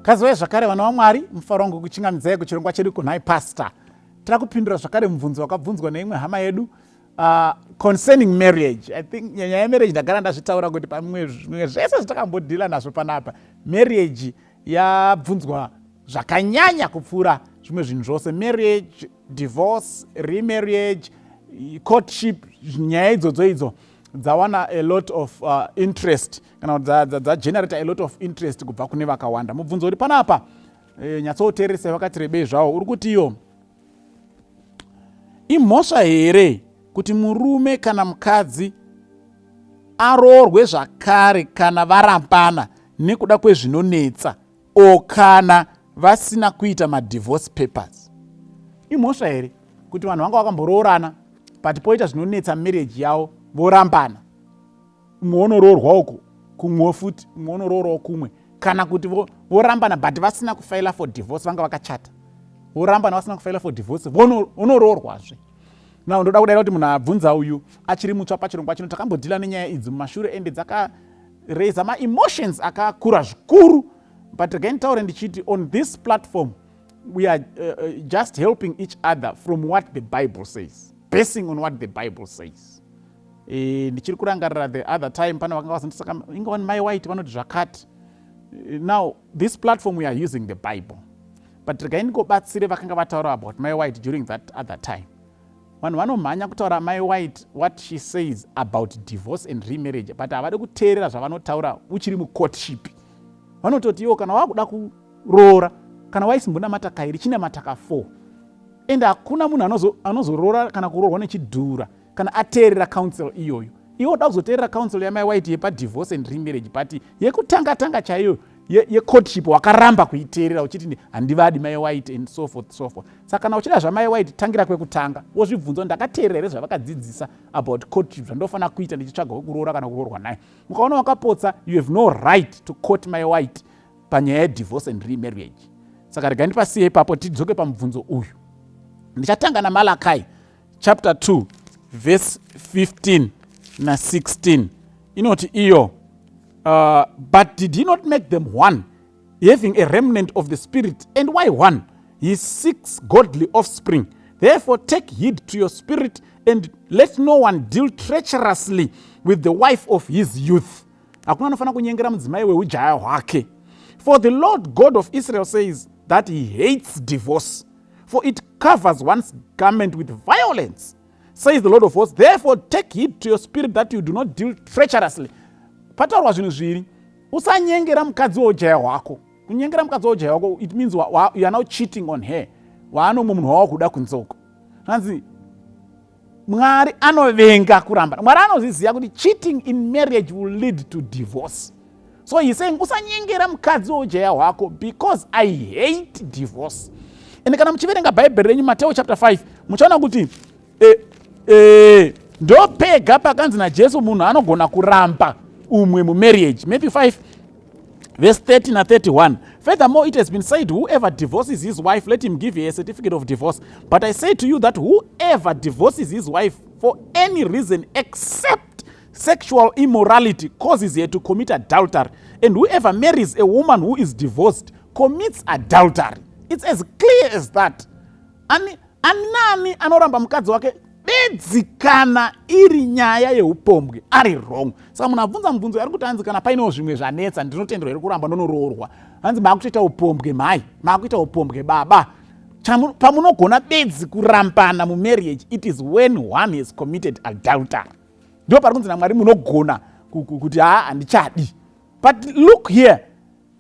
Kazouya zvakare, vana vaMwari, mufaro wangu kuchingamidzai kuchirongwa chedu Kunhai Pastor. Tira kupindura zvakare mubvunzo wakabvunzwa neimwe hama yedu concerning marriage. I think nyaya yemarriage ndagara ndazvitaura kuti pamwe zvimwe zvese zvatakambodhila nazvo panapa, marriage yabvunzwa zvakanyanya kupfuura zvimwe zvinhu zvose. Marriage, divorce, remarriage, courtship, nyaya idzodzo idzo dzawana a lot of interest kana kuti dzagenerata a lot of interest kubva kune vakawanda. Mubvunzo uri panapa, nyatsouteeresa, vakati rebei zvawo, uri kuti iyo imhosva here kuti murume kana mukadzi aroorwe zvakare kana varambana nekuda kwezvinonetsa o kana vasina kuita madivorce papers? Imhosva here kuti vanhu vanga vakamboroorana, but poita zvinonetsa marriage yavo, vorambana, umwe wonoroorwa uko kumwewo futi, umwe wonoroorwawo kumwe, kana kuti vorambana but vasina kufaila for divorce, vanga vakachata, vorambana vasina kufaila for divorce, vonoroorwazve? Now ndoda kudaira kuti munhu abvunza uyu achiri mutsva pachirongwa chino. Takambodhila nenyaya idzi mumashure, ende dzakaraisa maemotions akakura zvikuru. But regai nditaure ndichiti on this platform we are just helping each other from what the Bible says, basing on what the Bible says. Ndichiri kurangarira the other time pane vakanga vazondisaka ingawani Mai White vanoti zvakati. Now this platform, we are using the Bible, but regai ndingobatsire vakanga vataura about Mai White during that other time. Vanhu vanomhanya kutaura Mai White, what she says about divorce and remarriage, but havadi kuteerera zvavanotaura uchiri mucourtship. Vanototi iwo kana wakuda kuroora, kana waisimbonamata kairi, chinamata ka4, and hakuna munhu anozoroora kana kuroorwa nechidhura kana ateerera counsel iyoyo. Iwe uda kuzoteerera counsel yaMai White yepadivorce and remarriage, but yekutanga tanga chaiyo yecourtship wakaramba kuiteerera uchiti handivadi Mai White and so forth, so forth. Saka kana uchida zvaMai White, tangira kwekutanga, wozvibvunza, ndakateerera here zvavakadzidzisa about courtship, zvandofanira kuita ndichitsvaga wekuroora kana kuroorwa naye? Mukaona wakapotsa, you have no right to quote Mai White panyaya yedivorce and remarriage. Saka regai ndipasiye ipapo, tidzoke pamubvunzo uyu. Ndichatanga naMalakai chapter 2 verse 15 na16. Inoti iyo, "But did he not make them one, having a remnant of the spirit? And why one? He seeks godly offspring. Therefore take heed to your spirit, and let no one deal treacherously with the wife of his youth." Hakuna anofanira kunyengera mudzimai weujaya hwake. "For the Lord God of Israel says that he hates divorce, for it covers one's garment with violence, says the Lord of hosts. Therefore take heed to your spirit, that you do not deal treacherously." Pataurwa zvinhu zviri: usanyengera mukadzi weujaya hwako. Kunyengera mukadzi weujaya hwako, it means you are now cheating on her, waano mumwe munhu wawakuda kunzoko. Zvanzi Mwari anovenga kuramba. Mwari anozviziva kuti cheating in marriage will lead to divorce, so he saying usanyengera mukadzi weujaya hwako because I hate divorce. And kana muchiverenga Bhaibheri renyu, Mateo chapter 5, muchaona kuti ndopega pakanzi naJesu munhu anogona kuramba umwe mumarriage. Matthew 5 verse 30 na31: "Furthermore, it has been said, 'Whoever divorces his wife, let him give her a certificate of divorce.' But I say to you that whoever divorces his wife for any reason except sexual immorality causes her to commit adultery, and whoever marries a woman who is divorced commits adultery." It's as clear as that. Ani nani anoramba mukadzi wake bedzi kana iri nyaya yeupombwe ari wrong. Saka munhu abvunza mubvunzo ari kuti hanzi kana painewo zvimwe zvanetsa, ndinotenderwa here kuramba ndonoroorwa? Hanzi maakutoita upombwe mhai, maakuita upombwe baba. Pamunogona bedzi kurambana mumarriage, it is when one has committed adultery. Ndo pari kunzi naMwari munogona kuti haa, handichadi. But look here,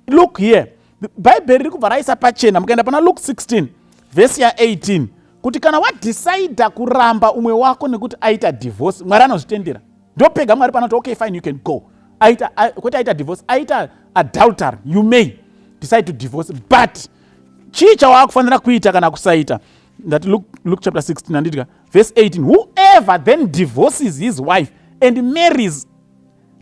look here, Bhaibheri riri kubva raisa pachena. Mukaenda pana Luke 16 vhesi ya18, kuti kana wadhisaidha kuramba umwe wako nekuti aita divorce, Mwari anozvitendera. Ndopega Mwari panoti, "Okay, fine, you can go." Aita, kwete aita divorce, aita adultery, you may decide to divorce. But chii chawaakufanira kuita kana kusaita? Ndati Luke chapter 16, handiti? Verse 18: "Whoever then divorces his wife and marries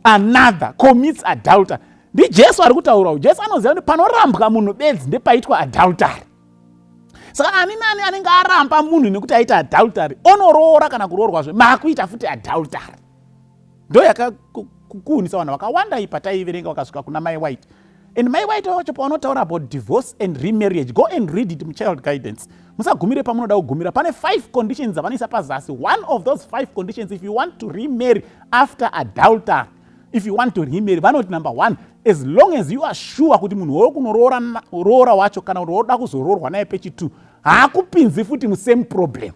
another commits adultery." NdiJesu ari kutaurawo. Jesu anoziva kuti panorambwa munhu bedzi ndepaitwa adultery. Saka ani nani anenge aramba munhu nekuti aita adultery, onoroora kana kuroorwazve, maakuita futi adultery. Ndo yakakuunisa vanhu vakawanda iyi pataiverenga vakasvika kuna Mai White. And Mai White vacho pavanotaura about divorce and remarriage, go and read it muChild Guidance. Musagumire pamunoda kugumira. Pane five conditions dzavanoisa pazasi. One of those five conditions, if you want to remarry after adultery, if you want to remarry, vanoti number one, as long as you are sure kuti munhu wori kunoroora wacho kana kuti woda kuzoroorwa naye pechi2 haakupinzi futi musame problem.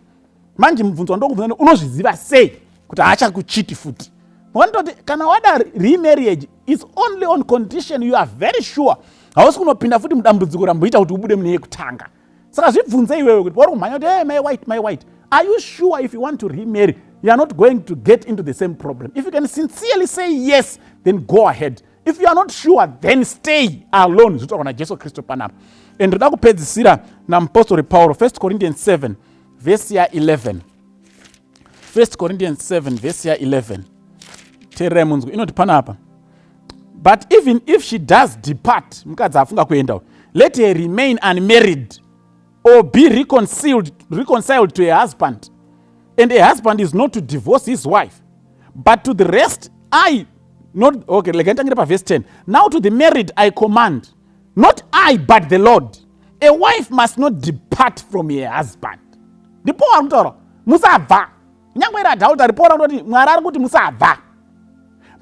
Manje mubvunzo wandokubvunza, unozviziva sei kuti haachakuchiti futi? Vanototi kana wada remarriage, it's only on condition you are very sure hausi kunopinda futi mudambudziko ramboita kuti ubude mune yekutanga. Saka zvibvunze iwewe kuti pauri kumhanya kuti, "Hey, Mai White, Mai White," are you sure if you want to remarry you are not going to get into the same problem? If you can sincerely say yes, then go ahead. If you are not sure, then stay alone. Zvitaurwa naJesu Kristu panapa. And ndoda kupedzisira namupostori Pauro, 1 Corinthians 7 vhesi ya11. 1 Corinthians 7 vhesi ya11, teererai munzwi. Inoti panapa, "But even if she does depart," mukadzi afunga kuenda, "let her remain unmarried or be reconciled to her husband, and a husband is not to divorce his wife. But to the rest I not." Okay, rega nditangire pavhesi 10. "Now to the married I command, not I but the Lord: a wife must not depart from her husband." Ndipo ari kutaura musabva, nyange iri adultery. Paul kutoti Mwari ari kuti musabva.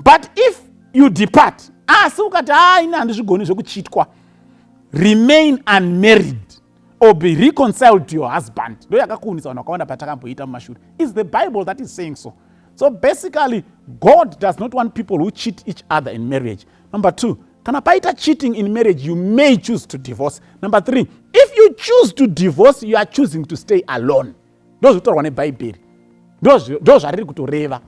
"But if you depart," asi ukati, "Ha, ini handizvigoni zvekuchitwa," "remain unmarried or be reconciled to your husband." Ndo yakakuunisa vanhu vakawanda patakamboita mumashure. Is the Bible that is saying so. So basically, God does not want people who cheat each other in marriage. Number two, kana paita cheating in marriage, you may choose to divorce. Number three, if you choose to divorce, you are choosing to stay alone. Ndo zvinotaurwa neBhaibheri, ndo zvariri kutoreva.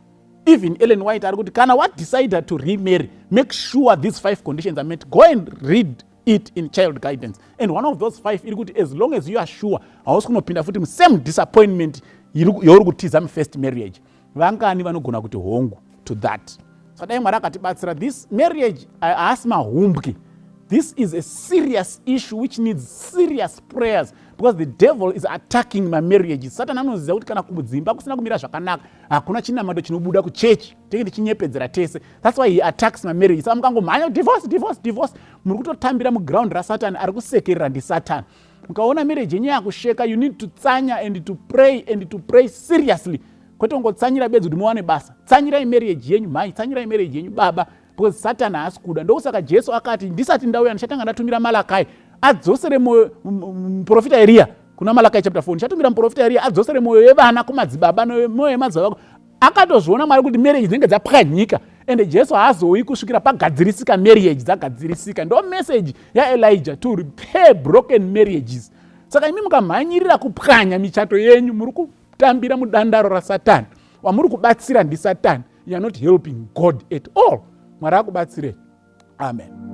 Even Ellen White ari kuti kana wadecida to remarry, make sure these five conditions are met. Go and read it in Child Guidance. And one of those five iri kuti as long as you are sure hausi kunopinda futi musame disappointment yauri kutiza mufirst marriage. Vangani vanogona kuti hongu to that? So dai Mwari akatibatsira. This marriage haasi mahumbwe. This is a serious issue which needs serious prayers, because the devil is attacking mamarriages. Satan anoziva kuti kana kudzimba kusina kumira zvakanaka, hakuna chinamato chinobuda kuchechi, tenge tichinyepedzera tese. That's why he attacks mamarriage. Saka mukangomhanya divorce, divorce, divorce, muri kutotambira muground raSatani. Ari kusekerera ndiSatani. Mukaona marriage yenyu yakusheka, you need to tsanya and to pray and to pray seriously, kwete kungotsanyira bedzi kuti muwane basa. Tsanyirai marriage yenyu, mhai. Tsanyirai marriage yenyu, baba, because Satani haasi kuda. Ndokusaka Jesu akati, "Ndisati ndauya, ndichatanga ndatumira Malakai adzosere mwoyo." Muprofita Eriya, kuna Malakai chapter 4, "Ndichatumira muprofita Eriya adzosere mwoyo yevana kumadzibaba nemwoyo yemadzibaba." Akatozviona Mwari kuti marriage dzinenge dzapwanyika, ende Jesu haazouyi kusvikira pagadzirisika marriage dzagadzirisika. Ndo message yaElijah, to repair broken marriages. Saka imi mukamhanyirira kupwanya michato yenyu, muri kutambira mudandaro raSatani. Wamuri kubatsira ndiSatani. You are not helping God at all. Mwari akubatsire. Amen.